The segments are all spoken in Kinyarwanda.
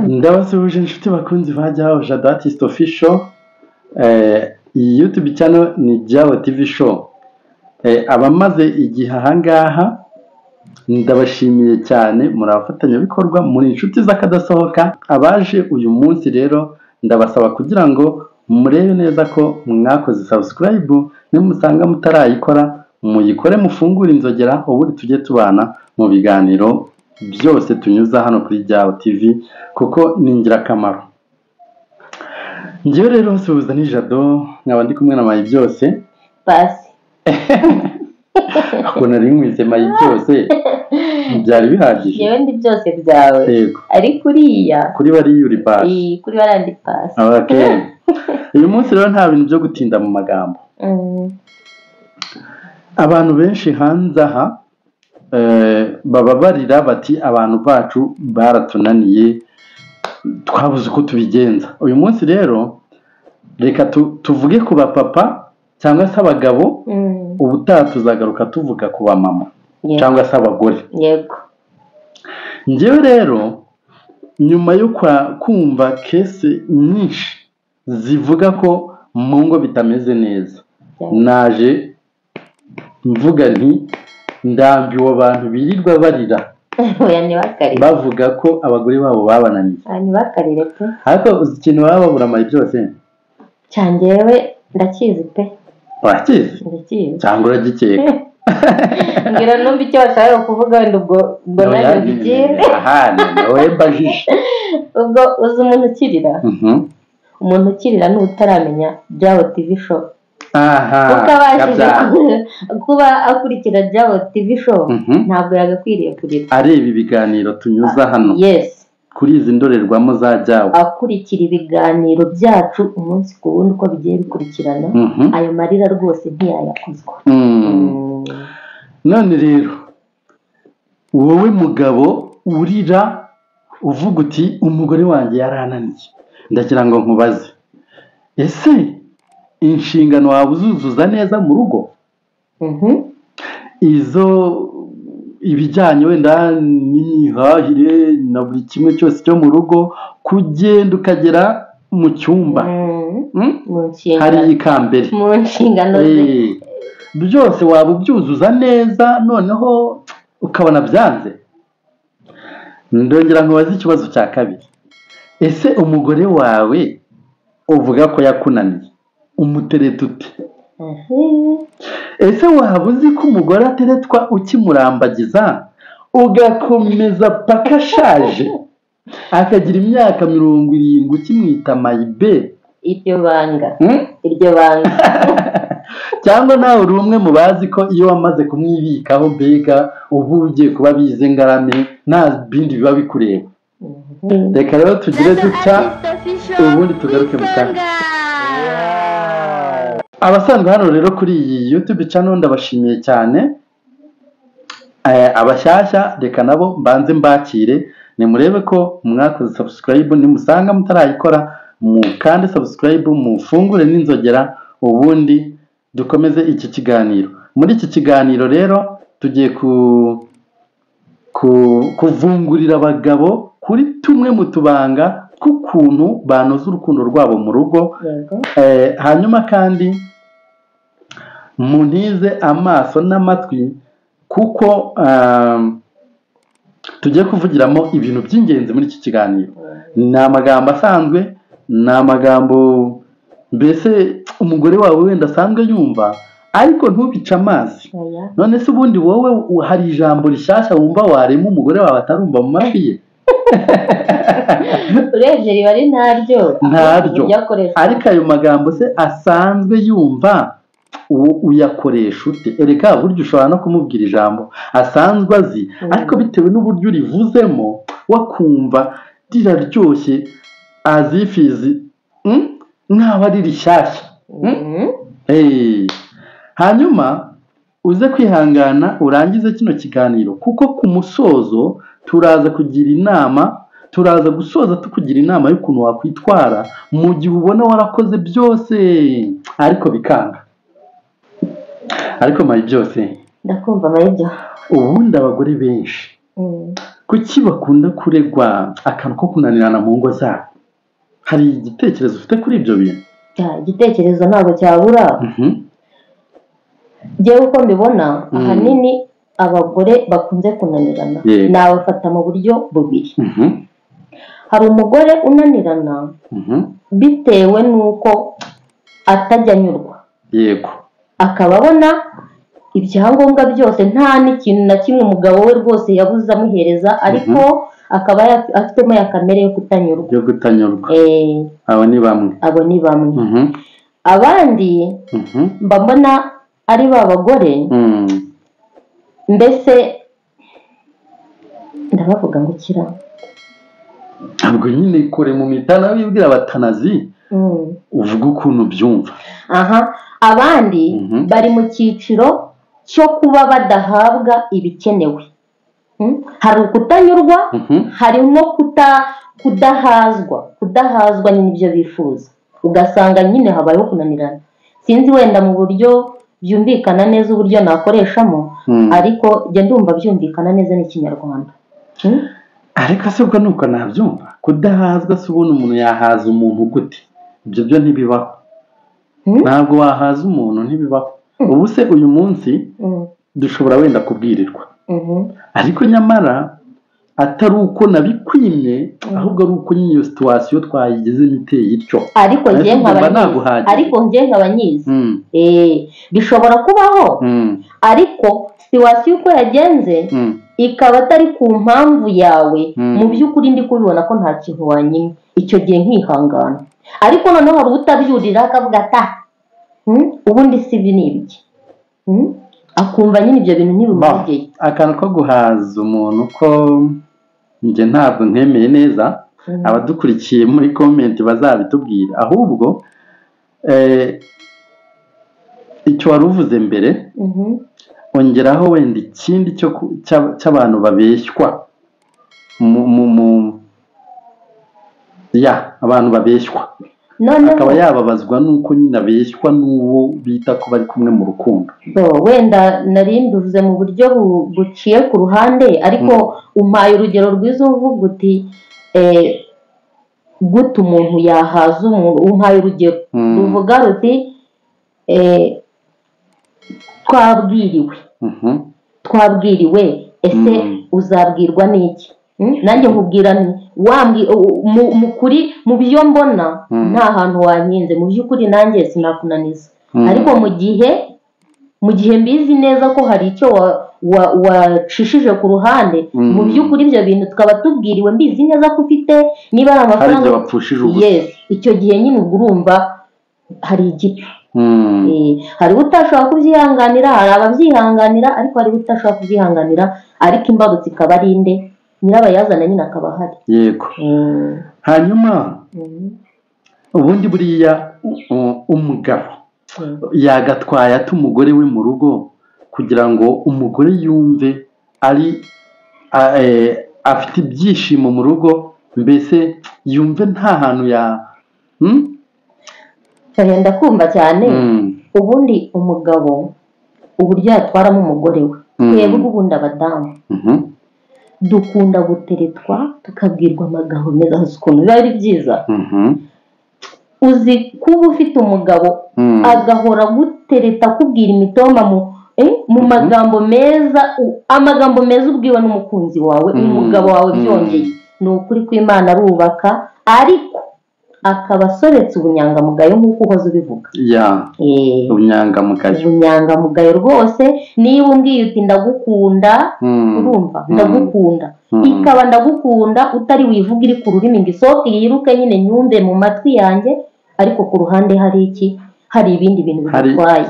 Ndabasuhuje inshuti bakunzi ba Jyaho Jado Artist Official. Iyi YouTube channel ni Jyaho TV Show. Abamaze igihe ahangaha ndabashimiye cyane, muri abafatanyabikorwa, muri inshuti z'akadasohoka. Abaje uyu munsi rero ndabasaba kugira ngo murebe neza ko mwakoze subscribe, nimusanga mutarayikora muyikore, mufungure inzogera, ubundi tujye tubana mu biganiro byose tunyuza hano kuri Jyaho TV kuko ni ingirakamaro. Njyewe rero suhuza ni Jado, nkaba ndi kumwe na Mayi byose. Pasi. Ukuntu nari nkwise Mayi byose byari bihagije. Yewe ndi byose byawe. Yego. Ariko uriya kuri bariya uri pasi. Kuri bariya ndi pasi. Okay. Uyu munsi rero nta bintu byo gutinda mu magambo. Abantu benshi hanze aha baba barira bati abantu bacu baratunaniye, twabuze uko tubigenza. Uyu munsi rero reka tuvuge ku bapapa cyangwa se abagabo, ubutaha tuzagaruka tuvuga ku bamama cyangwa se abagore. Yego. Njyewe rero nyuma yo kumva kese nyinshi zivuga ko mu ngo bitameze neza, naje mvuga nti ndambiwe abantu birirwa barira bavuga ko abagore babo babananiye. Ntibakarire pe. Ariko uzi ikintu baba babura Mayi byose? Cyangewe ndakizi pe. Urakizi? Ndakizi. Cyangwa uragikeka? Ngira numva icyo bashaka kuvuga wenda ubwo nanjye mbikire. Aha ni wowe mbajije. Ubwo uzi umuntu ukirira? Umuntu ukirira ni utaramenya Jyaho TV Show. Kuko abashije kuba akurikira Jyaho TV Show ntabwo yagakwiriye kurira. Areba ibiganiro tunyuza hano. Yes. Kuri izi ndorerwamo za Jyaho. Akurikira ibiganiro byacu umunsi ku wundi uko bigiye bikurikirana. Ayo marira rwose ntiyayakozwa. None rero wowe mugabo urira uvuga uti umugore wanjye yarananiye, ndagira ngo nkubaze, ese inshingano waba uzuzuza neza mu rugo? Izo ibijyanye wenda n'imihahire na buri kimwe cyose cyo mu rugo, kugenda ukagera mu cyumba hari ikambere mu nshingano ze byose waba ubyuzuza neza, noneho ukabona byanze. Ndongera nkubaze ikibazo cya kabiri, ese umugore wawe uvuga ko yakunaniye umutereta ute? Ese waba uzi ko umugore ateretwa ukimurambagiza ugakomeza paka ashaje akagira imyaka 70 ukimwita mayibe? Iryo banga, iryo banga. Cyangwa nawe uri umwe mu bazi ko iyo wamaze kumwibikaho mbega ubu ugiye kuba bize ngarame nta bindi biba bikureba. Reka rero tugire dutya ubundi tugaruke mu kanya. Abasanzwe hano rero kuri iyi YouTube channel ndabashimiye cyane. Abashyashya reka nabo mbanze mbakire, nimurebe ko mwakoze subscribe, nimusanga mutarayikora mukande subscribe, mufungure n'inzogera, ubundi dukomeze iki kiganiro. Muri iki kiganiro rero tugiye kuvungurira abagabo kuri tumwe mu tubanga tw'ukuntu banoza urukundo rwabo mu rugo. Hanyuma kandi muntize amaso n'amatwi kuko tugiye kuvugiramo ibintu by'ingenzi muri iki kiganiro. Ni amagambo asanzwe, ni amagambo mbese umugore wawe wenda asanzwe yumva, ariko ntubice amazi. None se ubundi wowe hari ijambo rishyashya wumva warema umugore wawe atarumva mu matwi ye? Urebye riba ari ntaryo. Ntaryo. Ariko ayo magambo se asanzwe yumva uyakoresha ute? Erega burya ushobora no kumubwira ijambo asanzwe azi, ariko bitewe n'uburyo urivuzemo wakumva riraryoshye azifizi nkaho ari rishyashya. Hanyuma uze kwihangana urangize kino kiganiro, kuko ku musozo turaza kugira inama, turaza gusoza tukugira inama y'ukuntu wakwitwara mu gihe ubona warakoze byose ariko bikanga. Ariko Mayi byose ndakumva Mayi byo. Ubundi abagore benshi Kuki bakunda kuregwa akantu ko kunanirana mu ngo zabo? Hari igitekerezo ufite kuri ibyo bintu? Igitekerezo ntabwo cyabura. Njyewe uko mbibona, ahanini abagore bakunze kunanirana nabafata mu buryo bubiri. Hari umugore unanirana bitewe n'uko atajya anyurwa, yego, akaba abona ibyangombwa byose nta n'ikintu na kimwe umugabo we rwose yabuze amuhereza, ariko akaba afitemo ya kamere yo kutanyurwa. Abo ni bamwe. Abo ni bamwe. Abandi mba mbona ari ba bagore, mbese ndabavuga ngo kira ntabwo nyine kore mu mitana wibwira abatanazi, uvuga ukuntu byumva. Aha, abandi bari mu cyiciro cyo kuba badahabwa ibikenewe. Hari ukutanyurwa, harimo kudahazwa n'ibyo bifuza, ugasanga nyine habayeho kunanirana. Sinzi wenda mu buryo byumvikana neza uburyo nakoreshamo, ariko njye ndumva byumvikana neza n'ikinyarwanda. Ariko se ubwo nuko nabyumva, kudahazwa se ubona umuntu yahaza umuntu gute? Ibyo byo ntibibaho. Ntabwo wahaza umuntu, ntibibaho. Ubu se uyu munsi dushobora wenda kubwirirwa, ariko nyamara atari uko nabikwimye, ahubwo ari uko nyine iyo situwasiyo twayigezemo iteye ityo. Ariko njye nkaba nyizi bishobora kubaho, ariko situwasiyo uko yagenze ikaba atari ku mpamvu yawe, mu by'ukuri ndi kubibona ko nta kintu wanyimye, icyo gihe nkihangana. Ariko noneho hari utabyurira akavuga ata ubundi si ibi ni ibiki, akumva nyine ibyo bintu ntibimugeye. Akantu ko guhaza umuntu ko njye ntabwo nkemeye neza, abadukurikiye muri comment bazabitubwira. Ahubwo icyo wari uvuze mbere, ongeraho wenda ikindi cy'abantu babeshywa abantu babeshywa, akaba yababazwa nuko nyine abeshywa n'uwo bita ko bari kumwe mu rukundo. Wenda nari mbivuze mu buryo buciye ku ruhande, ariko umpaye urugero rwiza uvuga uti gute umuntu yahaza umuntu. Umpaye urugero ruvuga ruti twabwiriwe, ese uzabwirwa n'iki? Nanjye nkubwira nti mukuri mu byo mbona nta hantu wankinze, mu by'ukuri nanjye sinakunaniza. Ariko mu gihe mbizi neza ko hari icyo wacishije ku ruhande, mu by'ukuri ibyo bintu tukaba tubwiriwe, mbizi neza ko ufite niba ari amafaranga yes, icyo gihe nyine ubwo urumva hari igipfa. Hari utashobora kubyihanganira, hari ababyihanganira, ariko hari utashobora kubyihanganira, ariko imbarutso ikaba ari inde? Nyirabayazana nyine akaba ahari. Yego. Hanyuma ubundi buriya umugabo yagatwaye ate umugore we mu rugo kugira ngo umugore yumve ari afite ibyishimo mu rugo, mbese yumve nta hantu ya ndakumva cyane. Ubundi umugabo uburyo yatwaramo umugore we, twebwe ubundi abadamu dukunda guteretwa tukabwirwa amagambo meza, ukuntu biba ari byiza. Uzi kuba ufite umugabo agahora gutereta akubwira imitoma mu magambo meza, amagambo meza ubwiwe n'umukunzi wawe, umugabo wawe byongeye. Ni ukuri kw'Imana arubaka, ariko akaba asoretse ubunyangamugayo nk'uko uhoze ubivuga. Ubunyangamugayo rwose. Niba umbwiye uti ndagukunda, urumva ndagukunda, ikaba ndagukunda utari wivuga iri ku rurimi ngo isohoke yiruke nyine nyumve mu matwi yanjye, ariko ku ruhande hari iki? Hari ibindi bintu bigutwaye.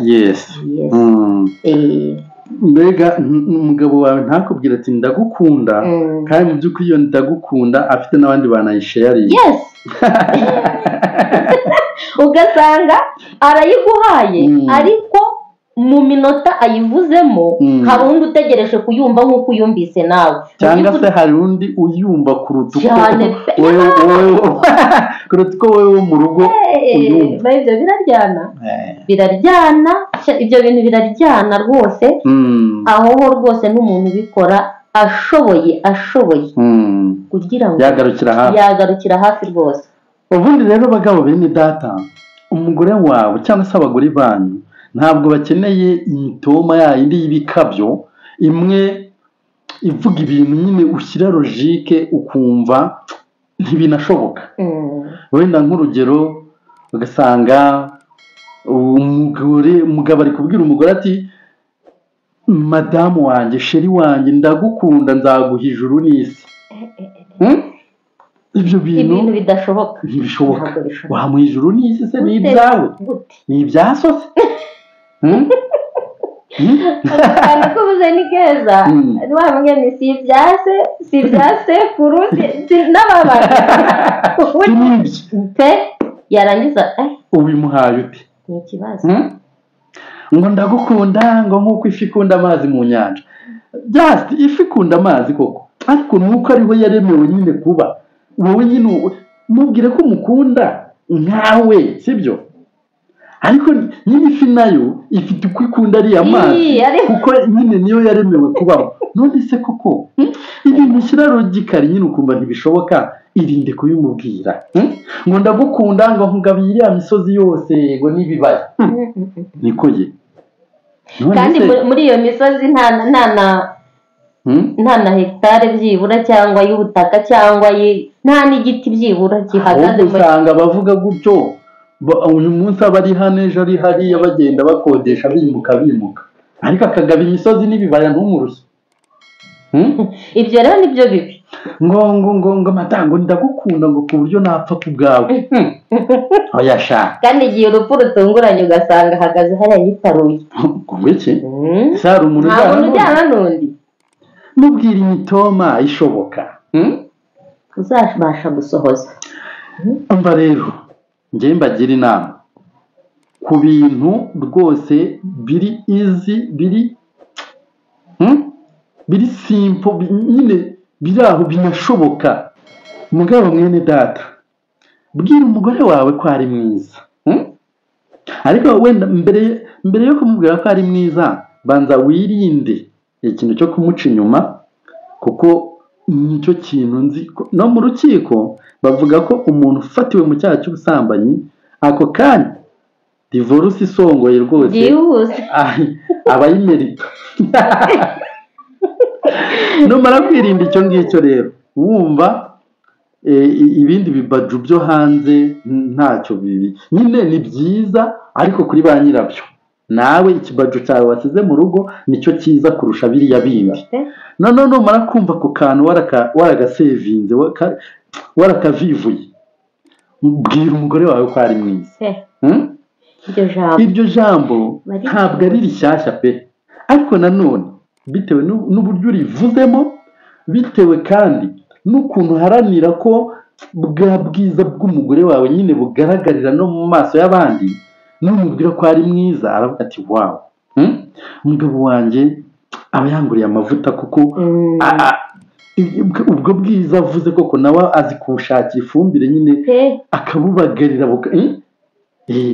Mbega umugabo wawe ntakubwira ati ndagukunda, kandi mu by'ukuri iyo ndagukunda afite n'abandi banayisheyariye. Ugasanga arayiguhaye, ariko mu minota ayivuzemo hari undi utegereje kuyumva nk'uko uyumvise nawe, cyangwa se hari undi uyumva kuruta uko wowe mu rugo uyumva. Ibyo biraryana, biraryana, ibyo bintu biraryana rwose. Aho ho rwose n'umuntu ubikora Ashoboye kugira ngo yagarukira hafi rwose. Ubundi rero bagabo bene data, umugore wawe cyangwa se abagore banyu ntabwo bakeneye imitoma yindi y'ibikabyo imwe ivuga ibintu nyine ushyira logique ukumva ntibinashoboka. Wenda nk'urugero ugasanga umugabo ari kubwira umugore ati madamu wanjye, sheri wanjye, ndagukunda, nzaguha ijuru n'isi. Ibyo bintu bidashoboka, ntibishoboka. Wamuha ijuru n'isi se ni ibyawe, ni ibya so se? Akantu k'ubuze ni keza, wamwe ni si ibya se, si ibya sekuru, n'ababana pe. Yarangiza ubimuhaye ute? Ni ikibazo. Ngo ndagukunda ngo nk'uko ifi ikunda amazi mu nyanja. Just ifi ikunda amazi koko, ariko nuko ariho yaremewe nyine kuba. Wowe nyine mubwire ko umukunda nkawe, sibyo? Ariko nyine ifi nayo ifite uko ikunda ariya mazi, kuko nyine niyo yaremewe kubamo. None se koko ibintu ushyira logically nyine ukumva ntibishoboka, irinde kubimubwira. Ngo ndagukunda ngo nkugabiye iriya misozi yose ngo n'ibibaya. Niko ye. Kandi muri iyo misozi nta na hegitari byibura cyangwa y'ubutaka cyangwa nta n'igiti byibura gihagaze. Usanga abavuga gutyo uyu munsi aba ari hano ejo ari hariya, bagenda bakodesha bimuka, ariko akagaba imisozi n'ibibaya ntumurushye. Ibyo rero nibyo bibi. Ngo ngo ngo ngo matango ndagukunda ngo ku buryo napfa ku bwawe. Oya sha. Kandi igihe urupfu rutunguranye ugasanga ahagaze hariya yitaruye. Ngo iki? Sari umuntu ujyana n'undi. Mubwira imitoma ishoboka. Uzabasha gusohoza. Umva rero njye mbagira inama ku bintu rwose biri easy, biri simple, nyine biri aho binashoboka. Mugabo mwene data, bwira umugore wawe ko ari mwiza. Ariko wenda mbere yo kumubwira ko ari mwiza, banza wirinde ikintu cyo kumuca inyuma, kuko nicyo kintu nzi. No mu rukiko bavuga ko umuntu ufatiwe mu cyaha cy'ubusambanyi ako kanya divorce isongoye rwose aba ayimerita. Numara kwirinda icyo ngicyo rero, wumva ibindi bibaju byo hanze ntacyo bibi. Nyine ni byiza ariko kuri ba nyirabyo. Nawe ikibaju cyawe wasize mu rugo nicyo cyiza kurusha biriya bindi. None numara kumva ku kantu waragasevinze, warakavivuye, bwira umugore wawe ko ari mwiza. Iryo jambo ntabwo ari rishyashya pe, ariko nanone bitewe n'uburyo urivuzemo, bitewe kandi n'ukuntu uharanira ko bwa bwiza bw'umugore wawe nyine bugaragarira no mu maso y'abandi, numubwira ko ari mwiza aravuga ati wawu, umugabo wanjye aba yanguriye amavuta, kuko ubwo bwiza avuze koko nawe azi kubushakira ifumbire nyine akabubagarira.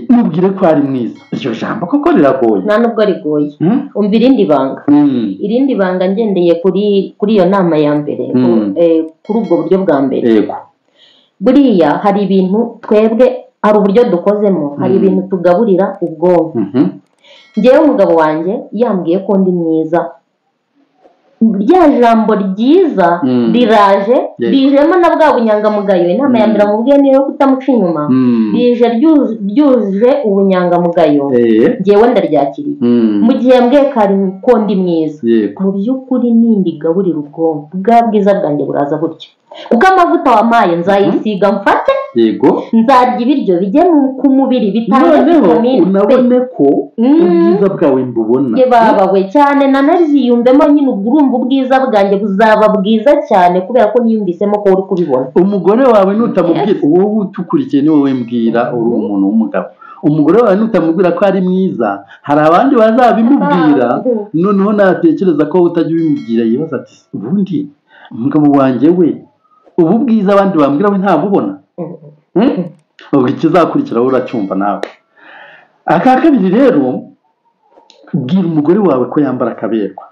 Mubwire ko ari mwiza. Iryo jambo koko riragoye. Nta nubwo rigoye. Umva irindi banga. Irindi banga ngendeye kuri iyo nama ya mbere, kuri ubwo buryo bwa mbere. Yego. Buriya hari ibintu twebwe, hari uburyo dukozemo, hari ibintu tugaburira ubwonko. Njyewe umugabo wanjye yambwiye ko ndi mwiza, rya jambo ryiza riraje, rijemo na bwa bunyangamugayo. Inama ya mbere mubwiye niyo kutamuca inyuma, rije ryuje ubunyangamugayo. Njyewe ndaryakiriye. Mu gihe mbwiye ko ndi mwiza, mu by'ukuri nindigaburira ubwonko, bwa bwiza bwanjye buraza gutya. Kuko amavuta wampaye nzayisiga mfate, yego, nzarya ibiryo bijye ku mubiri bitange vitamine. Unabone ko ubwiza bwawe mbubona. Babawe cyane nanaryiyumvemo nyine, urumva ubwiza bwanjye buzaba bwiza cyane kubera ko niyumvisemo ko uri kubibona. Umugore wawe nutamubwira, wowe utukurikiye ni wowe mbwira, uri umuntu w'umugabo. Umugore wawe nutamubwira ko ari mwiza, hari abandi bazabimubwira, noneho natekereza ko utajya ubimubwira yibaza ati ubundi umugabo wanjye we ubu bwiza abandi bambwira we ntabubona. Ubwo ikizakurikiraho uracyumva nawe. Aka kabiri rero, bwira umugore wawe ko yambara akaberwa.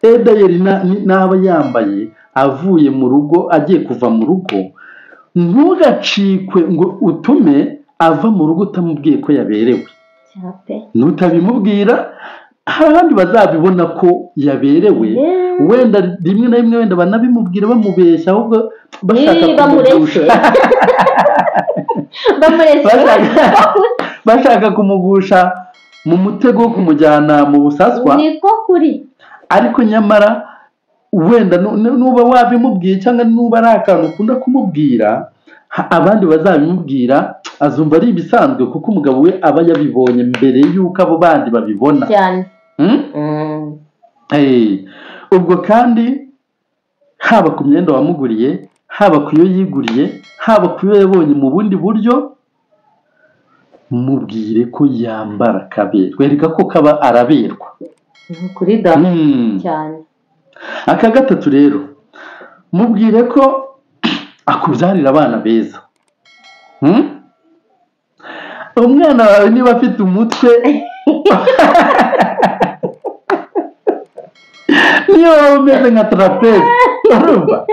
Edayeri n'aba yambaye avuye mu rugo agiye kuva mu rugo, ntugacikwe ngo utume ava mu rugo utamubwiye ko yaberewe. Nutabimubwira hari abandi bazabibona ko yaberewe, wenda rimwe na rimwe wenda banabimubwira bamubeshya, ahubwo bashaka kumugusha bashaka kumugusha mu mutego wo kumujyana mu busaswa. Niko kuri. Ariko nyamara wenda nuba wabimubwiye cyangwa nuba ari akantu ukunda kumubwira, abandi bazabimubwira azumva ari ibisanzwe, kuko umugabo we aba yabibonye mbere y'uko abo bandi babibona cyane. Ubwo kandi haba ku myenda wamuguriye, haba ku yo yiguriye, haba ku yo yabonye mu bundi buryo, mubwire ko yambara kaberwa, wereka ko kaba araberwa kuri da cyane. Aka gatatu rero, mubwire ko akubyarira abana beza. Umwana wawe niba afite umutwe niyo waba umeze nka trapeze, urumva,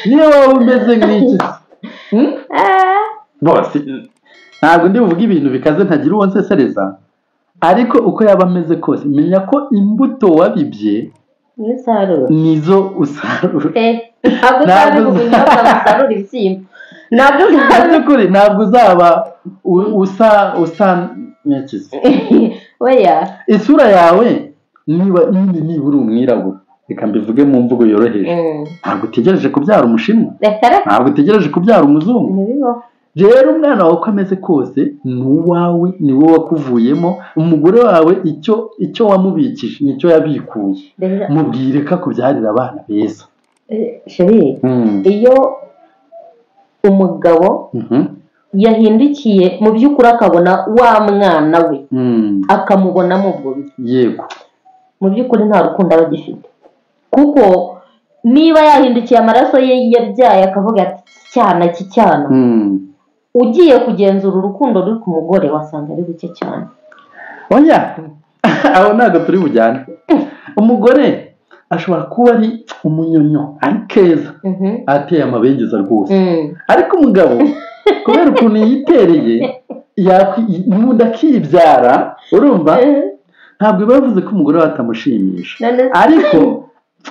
niyo waba umeze nk'iki bose, ntabwo ndi buvuge ibintu bikaze ntagira uwo nsesereza, ariko uko yaba ameze kose menya ko imbuto wabibye nizo usarura. Ntabwo uzaba usa n'ikizi. Isura yawe niba uri umwirabura, reka mbivuge mu mvugo yoroheje, ntabwo utegereje kubyara umushinwa, ntabwo utegereje kubyara umuzungu. Rero umwana wawe uko ameze kose ni uwawe, ni wowe wakuvuyemo. Umugore wawe icyo wamubikije nicyo yabikuye. Mubwire ko akubyarira abana beza. Iyo umugabo yahindukiye mu by'ukuri akabona wa mwana we, akamubonamo ubwo buryo, yego, mu by'ukuri nta rukundo aba agifite, kuko niba yahindukiye amaraso ye yabyaye akavuga ati cyana cyana, ugiye kugenzura urukundo ruri ku mugore wasanga ari buke cyane. Oya, aho ntabwo turi bujyane. Umugore ashobora kuba ari umunyonyo, ari keza, ateye amabengeza rwose, ariko umugabo kubera ukuntu yitereye n'undi akibyara, urumva, ntabwo biba bivuze ko umugore we atamushimisha, ariko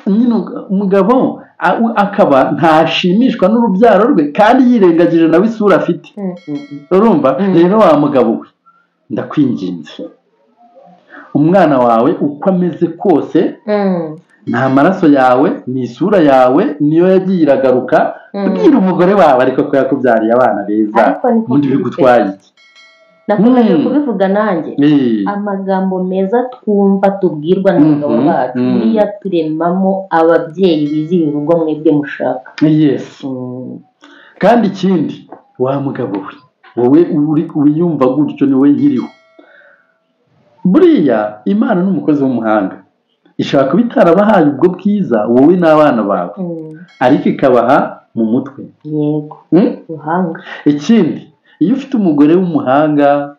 nyine umugabo akaba ntashimishwa n'urubyaro rwe kandi yirengagije nawe isura afite, urumva. Rero wa mugabo we, ndakwinginze, umwana wawe uko ameze kose nta maraso yawe, ni isura yawe, niyo yagiye iragaruka. Bwira umugore wawe ariko ko yakubyariye abana beza, ubundi bigutwaye iki? Nakomeje kubivuga nanjye, amagambo meza twumva tubwirwa n'abagabo bacu niyo turemamo ababyeyi bizihiye urugo mwebwe mushaka. Yes. Kandi ikindi, wa mugabo we, wowe wiyumva gutyo ni wowe nkiriho. Buriya Imana n'umukozi w'umuhanga, ishaka kuba itarabahaye ubwo bwiza wowe n'abana bawe, ariko ikabaha mu mutwe. Yego, ubuhanga. Ikindi, iyo ufite umugore w'umuhanga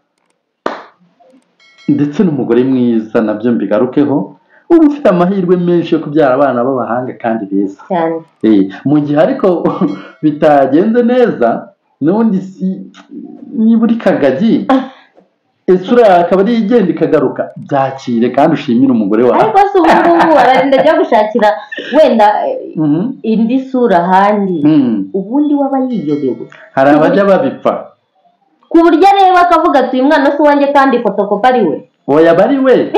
ndetse n'umugore mwiza, nabyo mbigarukeho, uba ufite amahirwe menshi yo kubyara abana b'abahanga kandi beza. Mu gihe ariko bitagenze neza, n'ubundi niba uri kagagi, isura yawe akaba ariyo igenda ikagaruka, byakire kandi ushimire umugore wawe. Ariko si ubu ngubu ararinda ajya gushakira wenda indi sura ahandi, ubundi waba yiyobewe. Hari abajya babipfa ku buryo areba akavuga ati uyu mwana si uwanjye kandi fotokopi ari we. Oya, bari we.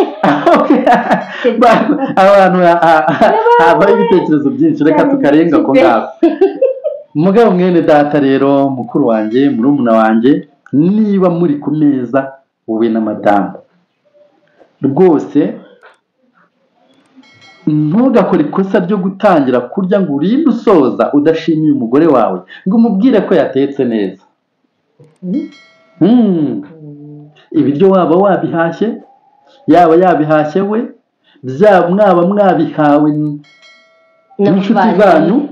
Abantu habaho ibitekerezo byinshi, reka tukarenga ko ngako. Mugabo mwene data rero, mukuru wanjye, murumuna wanjye, niba muri ku meza wowe na madamu, rwose ntugakore ikosa ryo gutangira kurya ngo urinde usoza udashimiye umugore wawe, ngo umubwire ko yatetse neza. Ibiryo waba wabihashye, yaba yabihashye we, mwaba mwabihawe n'inshuti zanyu,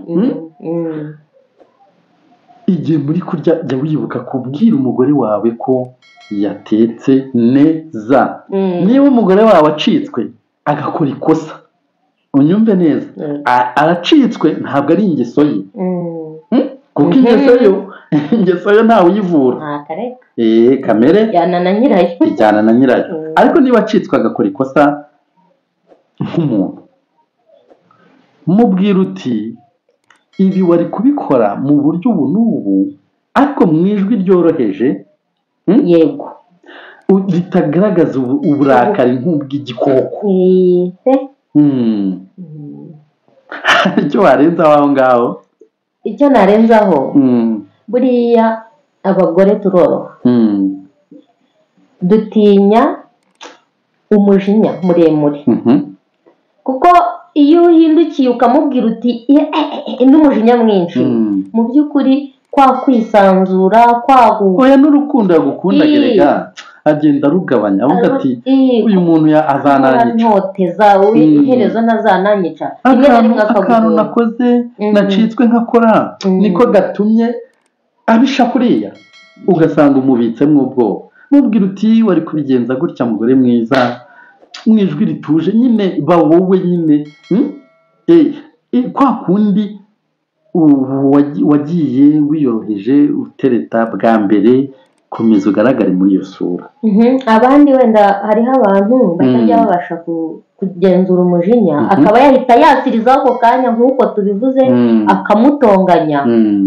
igihe muri kurya jya wibuka kubwira umugore wawe ko yatetse neza. Niba umugore wawe acitswe agakora ikosa, Unyumve neza, aracitswe ntabwo ari ingeso ye, kuko ingeso yo ntawe uyivura, kamere ijyana na nyirayo, ijyana na nyirayo. Ariko niba acitswe agakora ikosa nk'umuntu, mubwira uti ibi wari kubikora mu buryo ubu n'ubu, ariko mu ijwi ryoroheje, yego, ritagaragaza uburakari nk'ubw'igikoko. Icyo warenzaho aho ngaho? Icyo narenzaho, buriya abagore turoroha, dutinya umujinya muremure, kuko iyo uhindukiye ukamubwira uti n'umujinya mwinshi, mu by'ukuri kwa kwisanzura kwa oya n'urukundo yagukunda gerega agenda arugabanya, avuga ati uyu muntu azananyica, iherezo ntazananyica, akantu nakoze nacitswe nkakora niko gatumye abisha kuriya, ugasanga umubitsemo ubwoba. Mubwira uti wari kubigenza gutya mugore mwiza, mu ijwi rituje nyine, ba wowe nyine kwa kundi wagiye wiyoroheje utereta bwa mbere, komeza ugaragare muri iyo sura. Abandi wenda hariho abantu batajya babasha kugenzura umujinya, akaba yahita yasiriza ako kanya nk'uko tubivuze, akamutonganya.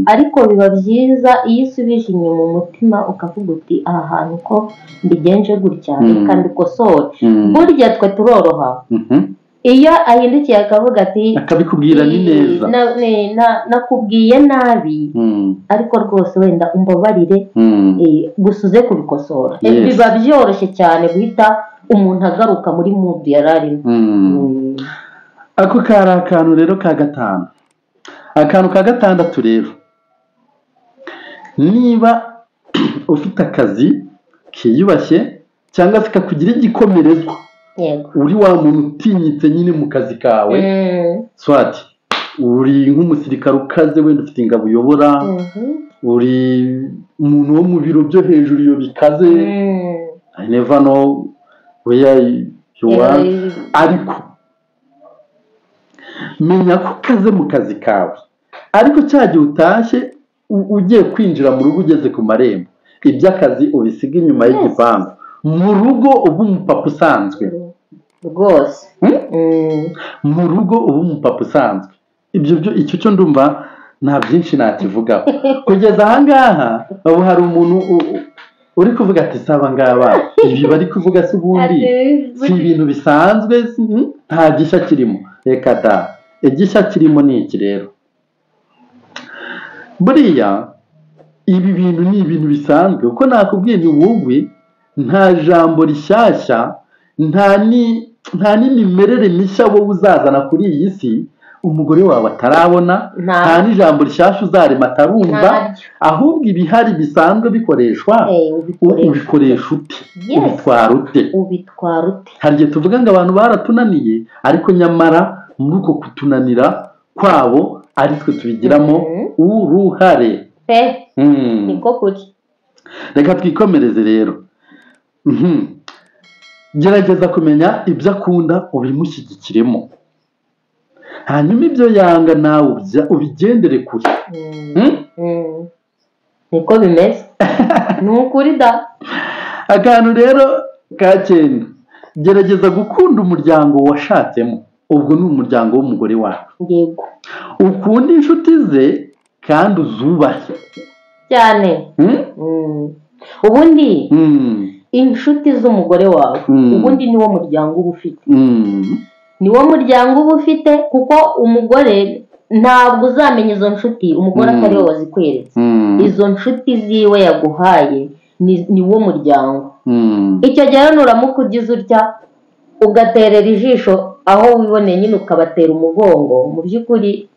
Ariko biba byiza iyo usubije inyuma umutima ukavuga uti aha hantu ko mbigenje gutya, reka mbikosore. Burya twe turoroha, iyo ahindukiye akavuga ati, akabikubwira ni neza, nakubwiye nabi, ariko rwose wenda umbabarire, gusa uze kubikosora. Biba byoroshye cyane guhita umuntu agaruka muri mudu yari arimo. Ako kari akantu rero ka gatanu. Akantu ka gatandatu rero, niba ufite akazi kiyubashye cyangwa se kakugira igikomerezwa, uri wa muntu utinyitse nyine mu kazi kawe, swati uri nk'umusirikare ukaze, wenda ufite ingabo uyobora, uri umuntu wo mu biro byo hejuru iyo bikaze, I never know where you are, ariko menya ko ukaze mu kazi kawe. Ariko cya gihe utashye ugiye kwinjira mu rugo, ugeze ku marembo, iby'akazi ubisiga inyuma y'igipangu, mu rugo uba umupapa usanzwe rwose, mu rugo uba umupapa usanzwe. Ibyo byo icyo cyo ndumva nta byinshi nakivugaho. Kugeza aha ngaha ubu hari umuntu uri kuvuga ati saba ngaba ibi bari kuvuga se ubundi si ibintu bisanzwe, nta gishya kirimo. Reka da, igishya kirimo ni iki rero? Buriya ibi bintu ni ibintu bisanzwe, kuko nakubwiye ni wowe nta jambo rishyashya, nta n'imimerere mishya wowe uzazana kuri iyi si umugore wawe atarabona, nta n'ijambo rishyashya uzarema atarumva, ahubwo ibihari bisanzwe bikoreshwa ubikoresha ute, ubitwara ute. Hari igihe tuvuga ngo abantu baratunaniye, ariko nyamara muri uko kutunanira kwabo ari twe tubigiramo uruhare. Niko kuri. Reka twikomereze rero. Gerageza kumenya ibyo akunda ubimushyigikiremo, hanyuma ibyo yanga nawe ubigendere kure. Niko bimeze, ni ukuri da. Akantu rero ka cyenda, gerageza gukunda umuryango washatsemo, ubwo ni umuryango w'umugore wawe. Yego. Ukunda inshuti ze kandi uzubahe cyane. Ubundi inshuti z'umugore wawe, ubundi niwo muryango uba ufite, niwo muryango uba ufite, kuko umugore ntabwo uzamenya izo nshuti umugore atari we wazikweretse. Izo nshuti ziwe yaguhaye niwo muryango. Icyo gihe nuramuka ugize utya ugaterera ijisho aho wiboneye nyine ukabatera umugongo, mu by'ukuri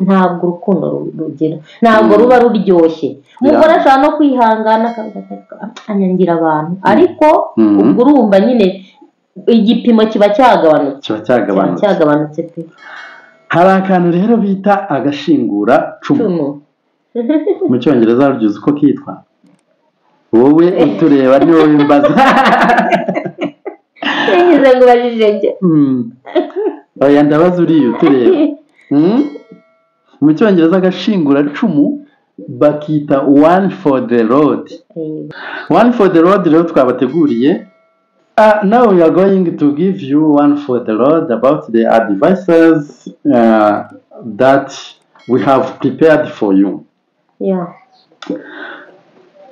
ntabwo urukundo rugira, ntabwo ruba ruryoshye. Umugore ashobora no kwihangana anyangira abantu, ariko ubwo urumva nyine igipimo kiba cyagabanutse, kiba cyagabanutse pe. Hari akantu rero bita agashingura cumu, mu cyongereza rugize uko kitwa, wowe utureba ni wowe mbaza. Ngize ngo ubajije njye. Oya, ndabaza uriya utureba. Mu Cyongereza agashinguracumu bakita "one for the road". One for the road rero twabateguriye. Now we are going to give you one for the road about the advices that we have prepared for you.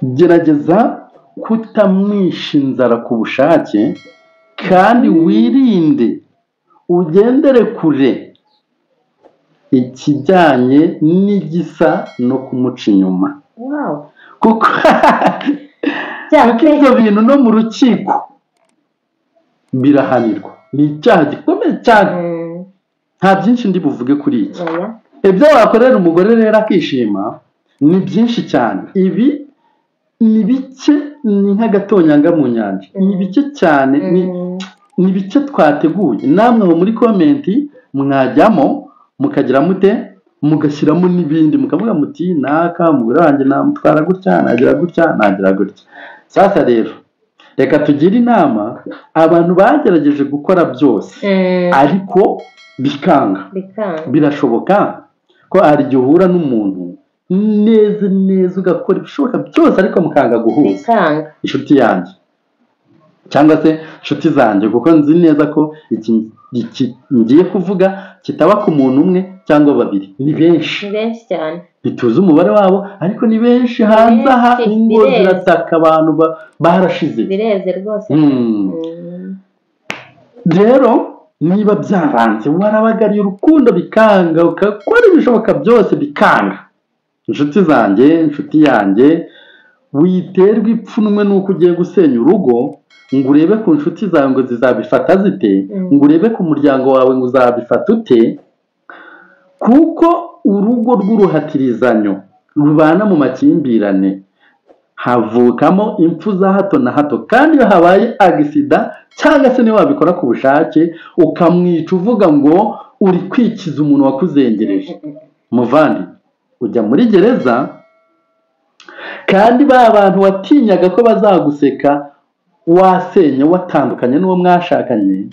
Gerageza kutamwisha inzara ku bushake, kandi wirinde, ugendere kure ikijyanye n'igisa no kumuca inyuma, kuko ibyo bintu no mu rukiko birahanirwa, ni icyaha gikomeye cyane. Nta byinshi ndi buvuge kuri iki. Ibyo wakorera umugore rero akishima ni byinshi cyane. Ibi ni bike, ni nk'agatonyanga mu nyanja, ni bike cyane, ni bike twateguye. Namwe aho muri comment mwajyamo mukagira mute, mugashyiramo n'ibindi, mukavuga muti: "Naka umugore wanjye namutwara gutya, nagira gutya, nagira gutya." Sasa rero reka tugire inama abantu bagerageje gukora byose ariko bikanga. Bikanga. Birashoboka ko hari igihe uhura n'umuntu neza neza, ugakora ibishoboka byose, ariko mukanga guhuza. Bikanga. Inshuti yanjye cyangwa se inshuti zanjye, kuko nzi neza ko iki ngiye kuvuga kitaba ku muntu umwe cyangwa babiri, ni benshi. Ni benshi cyane. Ntituzi umubare wabo, ariko ni benshi hanze aha. Benshi, Ingo bireze. zirataka, abantu barashize. Bireze rwose. Rero niba byaranze, warabagariye urukundo bikanga, ugakora ibishoboka byose bikanga, inshuti zanjye, inshuti yanjye, witerwa ipfunwe n'uko ugiye gusenya urugo, ngo urebe ku nshuti zawe ngo zizabifata zite, ngo urebe ku muryango wawe ngo uzabifata ute, kuko urugo rw'uruhatirizanyo rubana mu makimbirane havukamo impfu za hato na hato. Kandi iyo habaye accident, cyangwa se niba wabikora ku bushake ukamwica uvuga ngo uri kwikiza umuntu wakuzengereje, muvandi, ujya muri gereza. Kandi ba bantu watinyaga ko bazaguseka wasenya, watandukanye n'uwo mwashakanye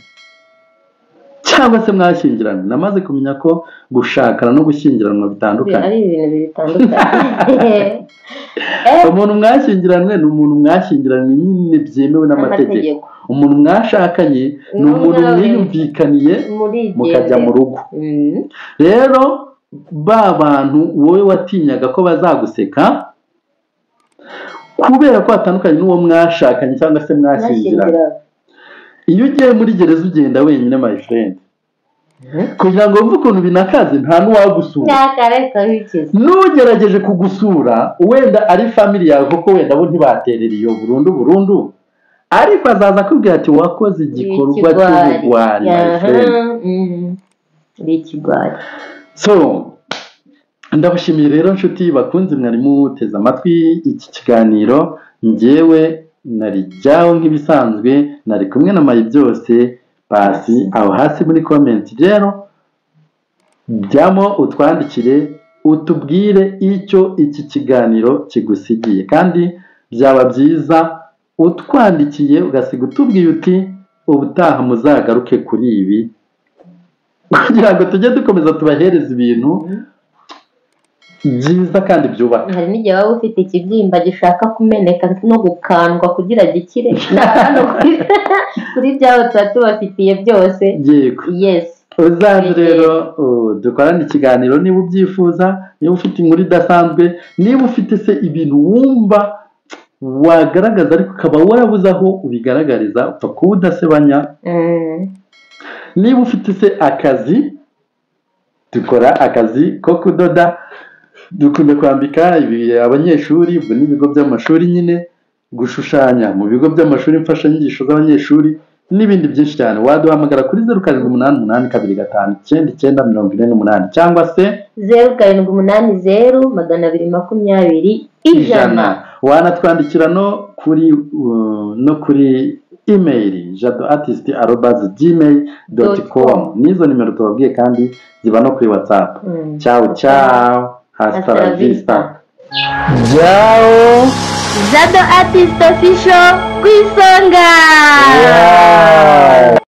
cyangwa se mwashyingiranywe. Namaze kumenya ko gushakana no gushyingiranwa bitandukanye. Ari ibintu bibiri bitandukanye. Umuntu mwashyingiranywe ni umuntu mwashyingiranywe nyine byemewe n'amategeko. Amategeko. Umuntu mwashakanye ni Ni umuntu umwe mwiyumvikaniye mukajya mu rugo. Rero ba bantu wowe watinyaga ko bazaguseka kubera ko watandukanye n'uwo mwashakanye cyangwa se mwashyingiranywe, Mwashyingiranywe. iyo ugiye muri gereza ugenda wenyine, my friend. Kugira ngo wumve ukuntu binakaze, nta n'uwagusura. Ntakareka wikiza. N'ugerageje kugusura, wenda ari family yawe, kuko wenda bo ntibaterera iyo burundu burundu, ariko azaza akubwira ati: "Wakoze igikorwa cy'ubugwari, my friend." Uri ikigwari. So ndabashimiye rero, nshuti bakunze mwari muteze amatwi iki kiganiro. Njyewe nari jyaho nk'ibisanzwe, nari kumwe na Mayi byose Pasi. Aho hasi muri comment rero jyamo utwandikire, utubwire icyo iki kiganiro kigusigiye. Kandi byaba byiza utwandikiye ugasiga utubwiye uti: "Ubutaha muzagaruke kuri ibi," kugira ngo tujye dukomeza tubahereza ibintu byiza kandi byubaka. Hari n'igihe waba ufite ikibyimba gishaka kumeneka no gukandwa kugira gikire. Na hano kuri byabo tuba tubafitiye byose. Yego. Yes. Uzaze rero dukorane ikiganiro niba ubyifuza, niba ufite inkuru idasanzwe, niba ufite se ibintu wumva wagaragaza ariko ukaba warabuze aho ubigaragariza, upfa kuba udasebanya. Niba ufite se akazi, dukora akazi ko kudoda, dukunda kwambika abanyeshuri, ubwo n'ibigo by'amashuri nyine, gushushanya mu bigo by'amashuri, imfashanyigisho z'abanyeshuri n'ibindi byinshi cyane. Waduhamagara kuri 0788259948 cyangwa se 0780220100. Wanatwandikira no kuri email jadoartist@gmail.com. N'izo nimero tubabwiye kandi ziba no kuri WhatsApp. Ciao ciao, hasta la vista, ciao. Jado Artist Official ku isonga. Yeah.